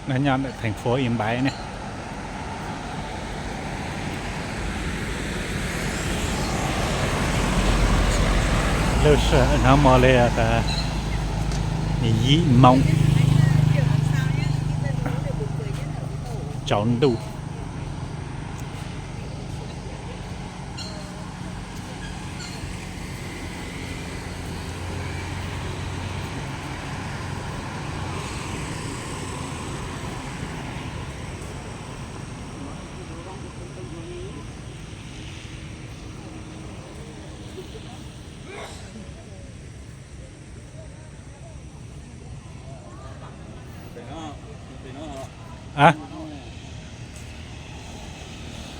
Nyob ntawm thành phố Yên Bái ne. Lub sij hawm no hmo li yim moo tsaus ntuj.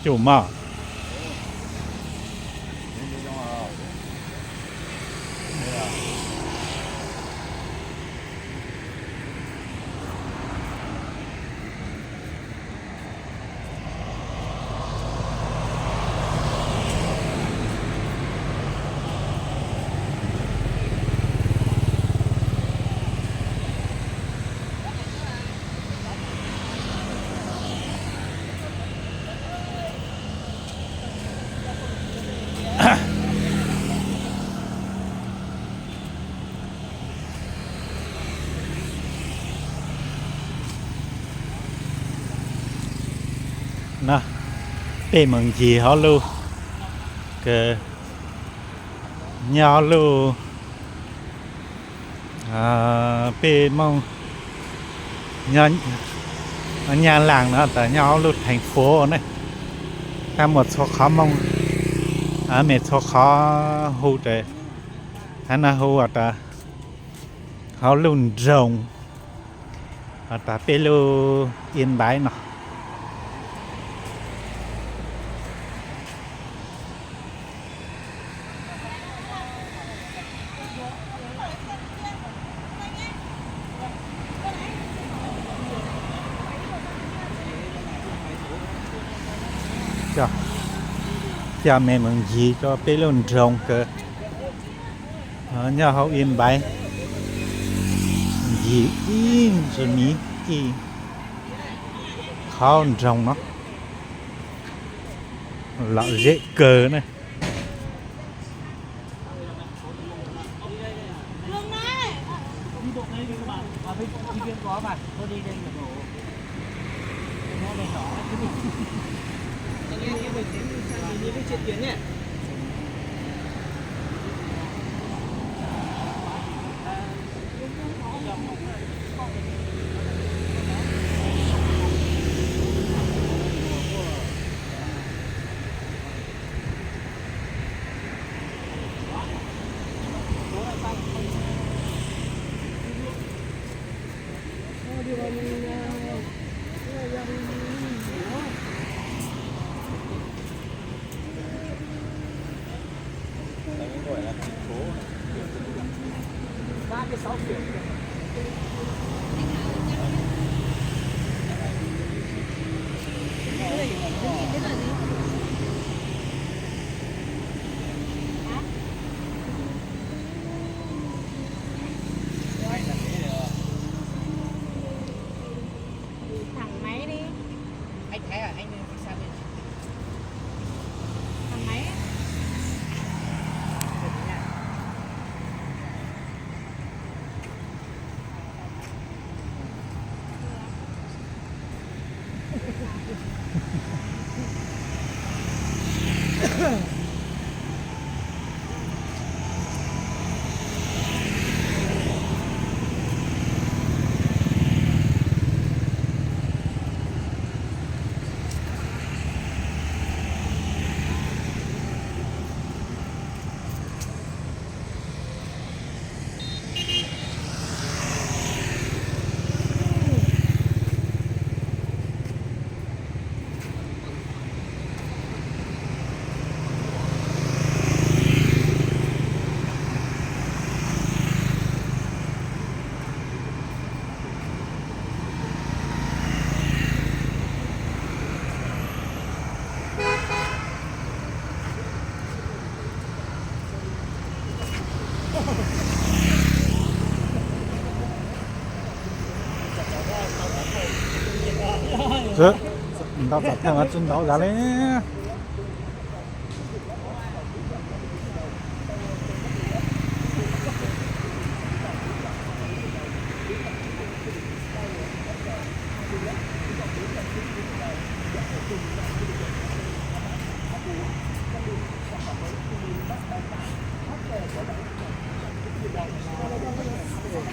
Coj maj. No, peb moog ncig hauv lub, nyob hauv lub, peb moog, Nyab Laaj no tas nyob hauv lub thành phố ne, tab muaj txhua qhov Moob, mej txhua qhov hu tas, hab no hu tas hauv lub nroog, has tas peb lub Yên Bái no. Coj mej moog ncig rua peb lub nroog kawg nyob hauv Yên Bái, ncig ib ntsis miv ib qhov nroog no, lom zem kawg na. Thẳng máy đi. Anh Thái à, anh, anh sang bên. Thẳng máy. Xwb, ntau txom thawj mas tsis ntau zas li.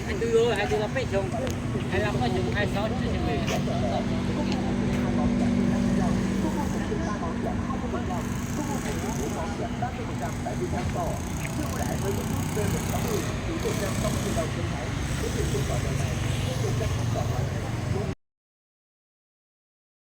Hais tus hais tus los peb xyoo, hais los peb xyoo hais xov tsis xyoo.